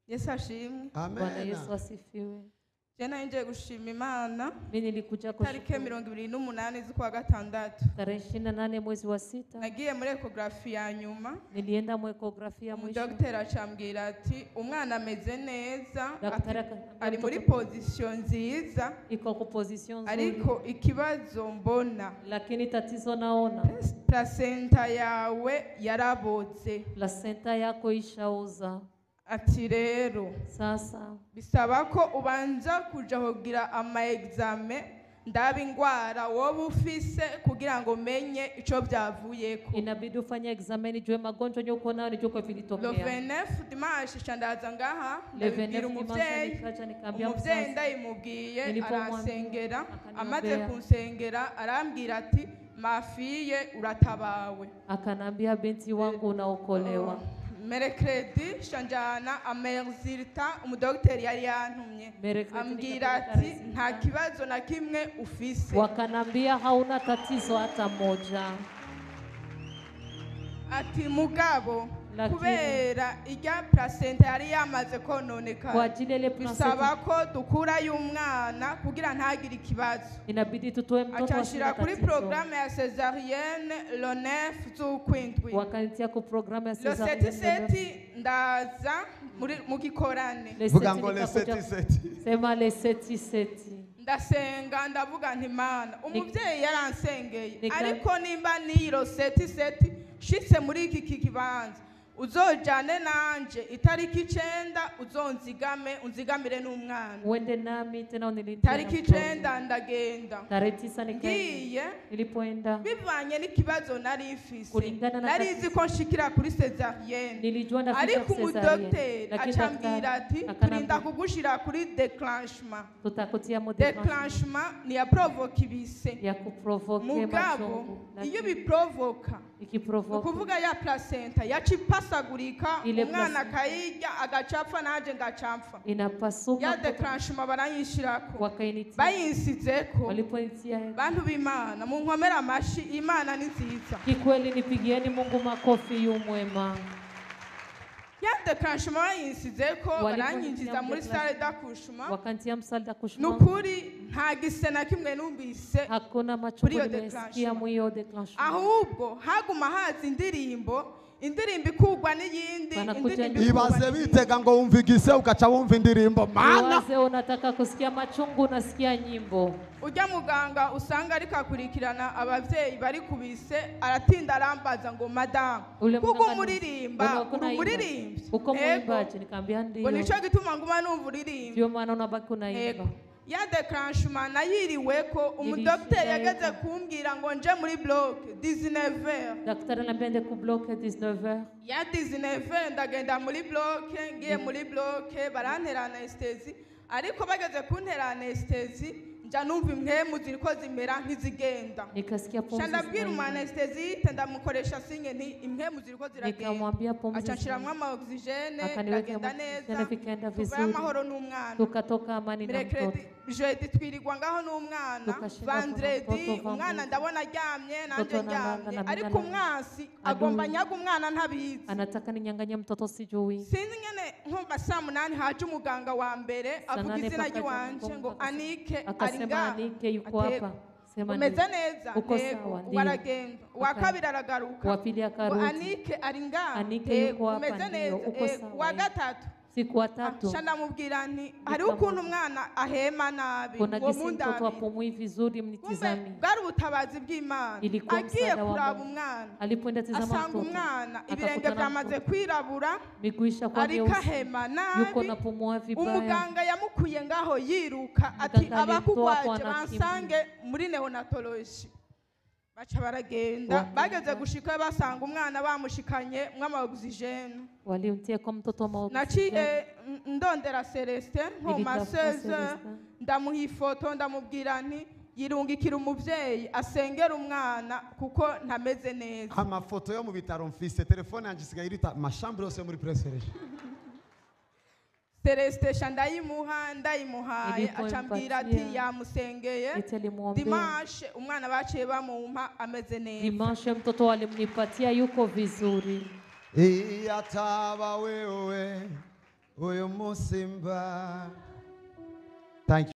Yesu ashimwe. Bwana Amen. Yesu asifiwe. Je nari ngiye gushima Imana. Mimi nilikuja Tariki kushukuru 28 z'ukwa gatandatu, tarehe 28 mwezi wa sita, nagiye muri échographie ya nyuma. Nilienda mu échographie ya mwisho. Umudogiteri acambwira ati umwana ameze neza, Daktari ati akaniambia ari muri mtoto position nziza, iko kwa position nzuri, ariko ikibazo mbona, lakini tatizo naona placenta yawe yaraboze. Placenta yako ishaoza. Ati rero Sasa bisaba ko ubanza kuja kugira ama examen, ndaba ingwara woba ufise kugira ngo menye ico byavuyeko. Inabidi ufanye examen nijue magonjwa yenye uko nayo, nijue kwa Le vilitokea. 29 dimanche ca ndaza ngaha, Le ndabibwira 29 dimanche umuvyeyi. nikaja nikaambia Umuvyeyi mzazi. ndayimubwiye, Nilipomwambia, aransengera. akaniombea. Amaze kunsengera arambwira ati ma fille, uratabawe. Akanambia, binti wangu, unaokolewa. Mercredi shanjana ama résultats umudogiteri yari yantumye. Mercredi Ambwira nikapeleka ati resulta. nta kibazo na kimwe ufise. Wakanambia hauna tatizo hata moja. Ati mugabo, Lakini- kubera irya placenta yari yamaze kononekara, Kwa ajili ya ile bisaba placenta ko dukurayo umwana kugira ntagire ikibazo. inabidi tutoe mtoto Aca asiwe nshira na kuri tatizo. programme ya césarienne le 9 z'ukwindwi. Wakanitia ku programu ya Le césarienne. 7 ndaza muri mu gikorane. Le Vuga seti ngo le nikakuja- seti seti. Sema le seti seti. Ndasenga, ndavuga nti Mana, umubyeyi yaransengeye, ariko nimba niyiro sept sept nshitse muri iki kibanza, uzojane nanje itariki 9, uzonzigame, unzigamire n'umwana. Uende nami tena unilindie na Tariki mtoto. 9 ndagenda. Tarehe 9 nikaenda. Ngiye, Nilipoenda, bivanye n'ikibazo nari mfise, Kulingana na nari tatizo. nzi ko nshikira kuri césarienne, nilijua ndafika ariko césarienne, umudogiteri lakini acambwira daktari ati turinda akanambia kugushira kuri déclenchement. Tutakutia mu déclenchement Déclenchement ni ya provoque ibise. Ya kuprovoke Mugabo machungu, iyo lakini biprovoka, ni ikiprovoke ukuvuga ya placenta yaca ipasagurika, Ile umwana placenta. akayirya agacapfa, nanje ngacapfa. Inapasuka, Ya mtoto déclenchement baranyishirako. wakainitia. Bayinsizeko, Waliponitia, bantu b'Imana, munkomere amashi, Imana ni nziza. Kikweli nipigieni Mungu makofi, yu mwema. Ya déclenchement bayinsizeko, baranyinjiza muri salle d'accouchement. Wakantia mu salle Ni d'accouchement. ukuri nta gise na kimwe numvise Hakuna machungu kuri iyo nimesikia déclenchement. mwiyo déclenchement. Ahubwo haguma haza indirimbo, indirimbo ikugwa n'iyindi, Banakuja indirimbo ikugwa Ibaze n'iyindi. bitega ngo wumva igise, ugaca wumva indirimbo, Mana. Waze unataka kusikia machungu, unasikia nyimbo. Ujya muganga usanga ariko akurikirana ababyeyi bari kubise, aratinda arambaza ngo madamu, Ule kuko muganga umuririmba, unakuwa uri unaimba. umuririmbyi? Uko Ego. mwimbaji? Nikamwambia Ngo ndio. nico gituma nguma numva uririmba. Ndio maana unabaki unaimba. Ego. Ya déclenchement nayiriweko, umudogiteri yageze kumbwira ngo nje muri bloc 19h. Daktari ananiambia ende ku bloc 19h. Ya 19h ndagenda muri bloc. Ngiye muri bloc barantera anesthésie, ariko bageze kuntera anesthésie nja numva impwemu ziriko zimera nk'izigenda. Nikasikia pumzi Sha ndabwira umu zinaenda. anesthésiste, ndamukoresha signe nti impwemu ziriko ziragenda. Nikamwambia pumzi Aca nshiramwo zinaenda. ama oxygène, Akaniweka ndagenda oxygène, neza, vikaenda tuvayo vizuri. amahoro n'umwana. Tukatoka amani na mtoto. Mercredi, jeudi twirirwa ngaho n'umwana. Tukashinda kuna Vendredi mtoto umwana vendredi. ndabona aryamye, nanje Mtoto analala ndyamye, na mimi ariko nalala. umwansi Adui. agomba nyaga umwana ntabizi. Anataka ninyanganye mtoto, sijui. Sinzi ngene nkumva saa 8 haje umuganga wa mbere, Saa avuga 8 izina pakaja ry'iwanje ngo mgongo, Anike ari akasema ngaha? Anike yuko Atego. hapa? Sema Umeze ndio. neza? Uko Ntego. sawa? Ndio. Aragenda, uwa kabiri aragaruka Wa pili ngo akarudi. Anike ari ngaha? Anike Ntego. yuko hapa? Umeze Ndio. neza? Uko Ego. sawa? Uwa gatatu. Siku wa tatu Sha ndamubwira nti hariho ukuntu umwana ahema nabi, kuna ngo gisi mtoto mundabire. apumui vizuri, Kumbe mnitizame. bwari ubutabazi bw'Imana. Ilikuwa Agiye msaada wa kuraba Mungu. umwana, Alipoenda tizama asanga mtoto, umwana ibirenge akakutana byamaze mtoto kwirabura, miguu ishakuwa ariko myeusi, ahema yuko nabi. napumua vibaya. Umuganga yamukuye ngaho yiruka ati Muganga alimtoa abakugwaje hapo anakimbia. bansange muri néonatologie. Baca baragenda. Wakaenda. Bageze gushika basanga umwana bamushikanye mw'ama oxygène. Walimtia kwa mtoto wa maoxygène. Naciye ndondera Celestin nko Nilitafuta maseze, Celestin. ndamuha ifoto, ndamubwira nti yirungikira umuvyeyi asengera umwana kuko ntameze neza. Amafoto yo mu bitaro mfise, telefone yanjye isigaye irita ama chambre yose yo muri presereje. Celestin sha ndayimuha, ndayimuhaye Nilipompatia, acambwira ati yamusengeye. eti alimwombea. Dimanche umwana baciye bamumpa ameze neza. Dimanche mtoto walimnipatia yuko vizuri. Iyataba wewe, Uyu munsi mba. Thank you.